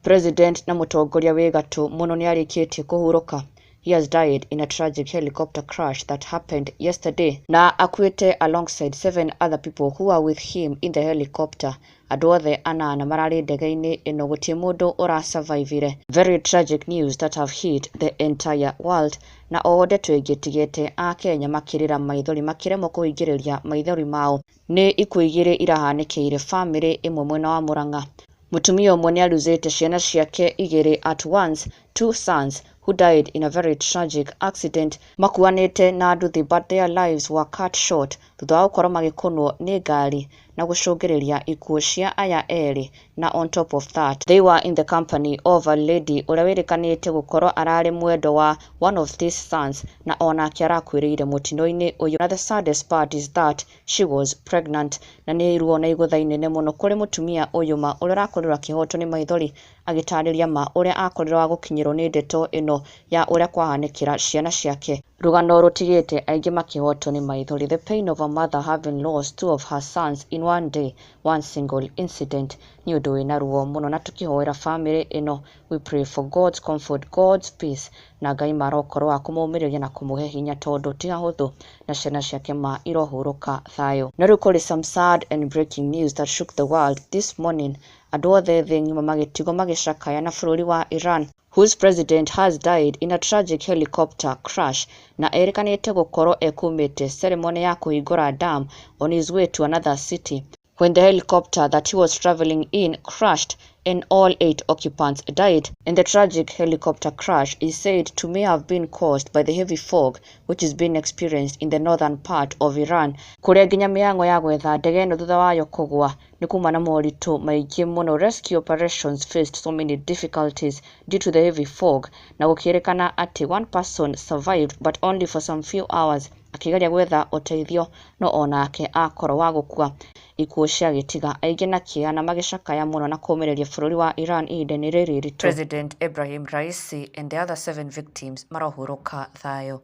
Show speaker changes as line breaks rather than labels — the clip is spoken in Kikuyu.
President na mũtongoria wĩ gatũ mũno nĩarĩkĩtie kũhurũka. He has died in a tragic helicopter crash that happened yesterday, na akuĩte alongside seven other people who were with him in the helicopter. Andũ othe anana mararĩ ndege-inĩ ĩno, gũtirĩ mũndũ ũrasurvivire. Very tragic news that have hit the entire world. Na oho ndeto ĩngĩ ĩtigĩte Akenya makĩrĩra maithori, makĩremwo kũhingĩrĩria maithori mao, nĩ ikuũ igĩrĩ irahanĩkĩire bamĩrĩ ĩmwe mwena wa Murang'a. Mũtumia ũmwe nĩ aruzĩte ciana ciake igĩrĩ at once, two sons who died in a very tragic accident. Makuanĩte na nduthi, but their lives were cut short thutha wa gũkorwo magĩkũnwo nĩ ngari na gũcũngĩrĩria ikuũ cia aya erĩ. Na on top of that, they were in the company of a lady ũrĩa wĩrĩkanĩte gũkorwo ararĩ mwendwa wa one of these sons, na onake arakuĩrĩire mũtino-inĩ ũyũ. Na the saddest part is that she was pregnant. Na nĩ ruo na igũtha inene mũno kũrĩ mũtumia ũyũ ma, ũrĩa ũrakorirwo akĩhotwo nĩ maithori agĩtarĩria ma ũrĩa akorirwo wa gũkinyĩrwo nĩ ndeto ĩno ya ũrĩa kwahanĩkĩra ciana ciake. Rũgano rũtigĩte aingĩ makĩhotwo nĩ maithori. The pain of a mother having lost two of her sons in one day, one single incident, nĩ ũndũ wĩna ruo mũno, na tũkĩhoera bamĩrĩ ĩno, we pray for God's comfort, God's peace, na Ngai marokorwo wa kũmũmĩrĩria na kũmũhe hinya, tondũ ti hahũthũ, na ciana ciake ma irohurũka thayũ. Na rĩu kũrĩ some sad and breaking news that shook the world this morning, andũ othe thĩ ng'ima magĩtigwo magĩcakaya na bũrũri wa Iran, whose president has died in a tragic helicopter crash, na erĩkanĩte gũkorwo ekumĩte ceremony ya kũhingũra dam on his way to another city when the helicopter that he was traveling in crashed and all eight occupants died. And the tragic helicopter crash is said to may have been caused by the heavy fog which is being experienced in the northern part of Iran, kũrĩa nginya mĩhang'o ya gwetha ndege ĩno thutha wayo kũgwa nĩ kuma na moritũ maingĩ mũno. Rescue operations faced so many difficulties due to the heavy fog, na gũkĩrĩkana atĩ one person survived, but only for some few hours, akĩgeria gwetha ũteithio, no onake akorwo wa gũkua. Ikuũ ciagĩtiga aingĩ na kĩeha na magĩcakaya mũno na kũũmĩrĩria bũrũri wa Iran ihinda-inĩ rĩrĩ iritũ. President Ebrahim Raisi and the other seven victims marohurũka thayũ.